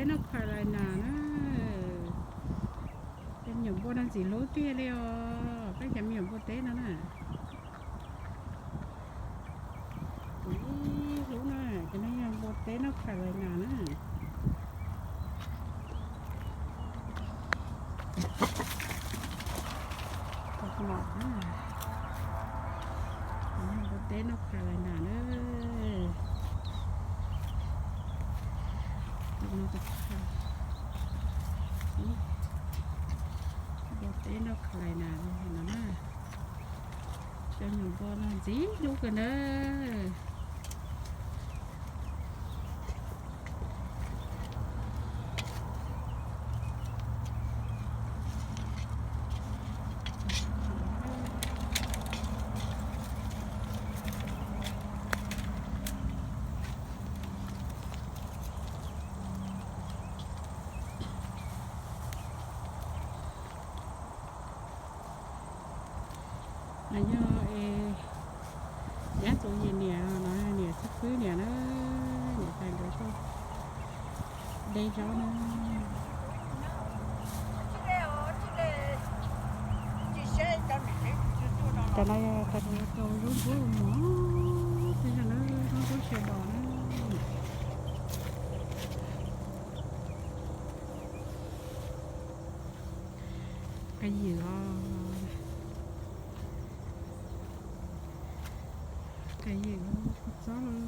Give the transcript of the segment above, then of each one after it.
Teb North Carolina na. Cov me nyuam npua no ntxim hlub tiag li os, peb cov me nyuam npua teb no na. Ntxim hlub na, cov no yog npua teb North Carolina na. Npua teb North Carolina na. Npua teb North Carolina no na. Cov me nyuam npua no ntxim hlub kawg na. No yog es nyab Txoov Yim niam, no niam xib fwb niam na, niam tais nkawd tuaj de zaub na. Cov no yog cov zaub ntsuab mos, tej zaum na zaub ntsuab sawv daws na. Qee yim os, qee yim os, kua txob los.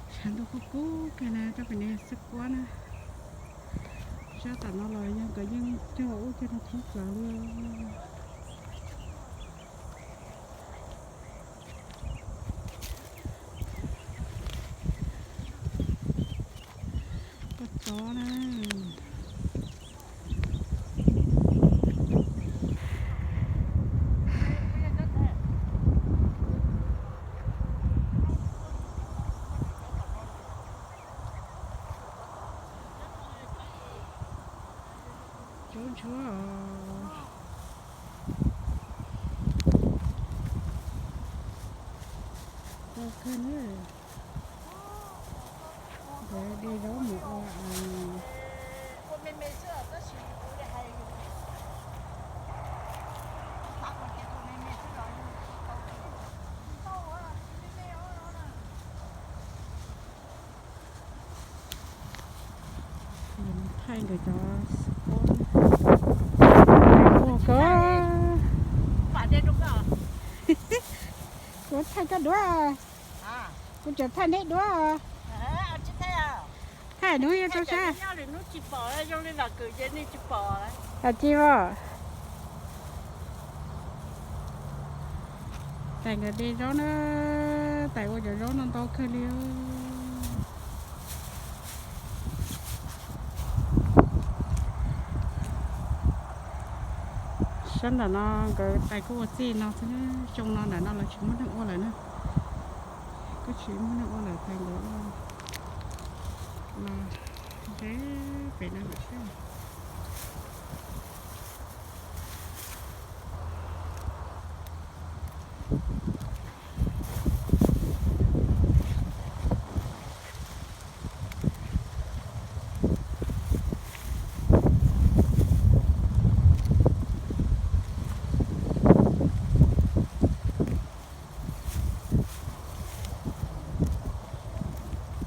Tshav ntuj kub kub kawg na, rau pem no yog xab kuab na. Sab tom no los yog nkawd yeej cog ub cog no thoob plaws li. Kua txob na. Zaub ntsuab os. Tau kawg na. Nkawd de zaub mus ua Thaij nkawd cov xab kuab, kuv thaij koj duab, kuv tseem thaij neb duab. Thaij hnub yog tau sab. Tsis pom. Tais ci os. Tais nkawd de zaub na, tais ua cov zaub no ntau kawg li. Sab nram no nkawd tais kuj ua txij no xwb, xyoo no nram no lawv tsis muaj neeg ua lawm na. Kuj tsis muaj neeg ua lawm, tais nkawd ua los ze pem no lawm xwb.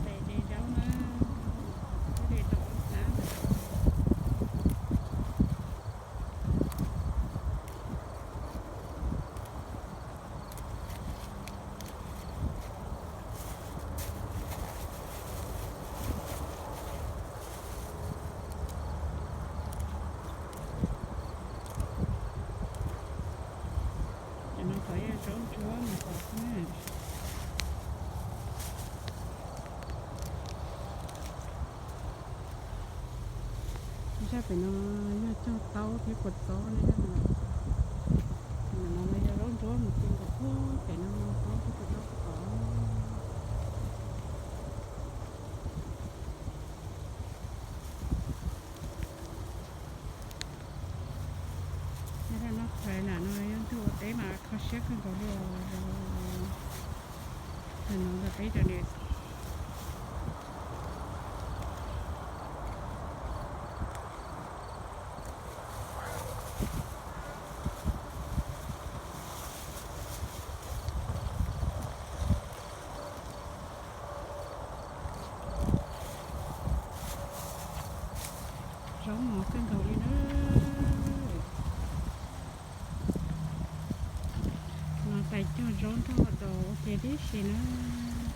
Tais de zaub na, de tau ob hnab. Cov no tod yog zaub ntsuab mus tom xwb na. Zaj pem no yog cog taub thiab kua txob na. Ntawm no yog zaub ntsuab mus txij nkaus puag pem no, taub thiab kua txob puag tod. Nyob rau North Carolina no yog ntug ua teb mas kho siab kawg nkaus li os. Ntawm no ntawm peb cov niam, Cog zaub nrog daus ua ke tib si na,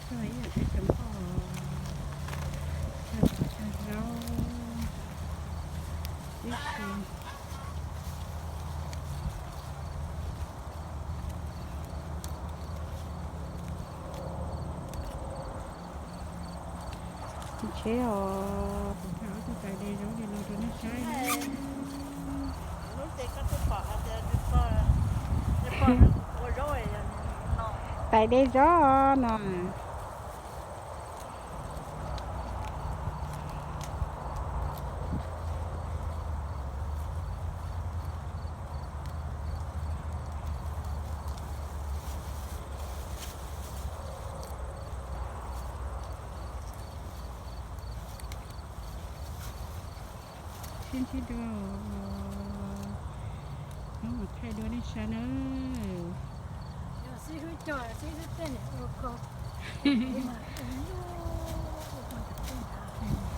cog ib yam peb cov npoj, cog daus cog zaub tib si. Tsheb os, kuv thaij ob tug tais de zaub li no rau nej saib na. Tais de zaub no. Sib ntsib dua, wb mus thaij dua nej saib nawb. Yog xib hwb cog xib hwb tej ua ko, mas ua lub ua ko ntawm tej ntawd.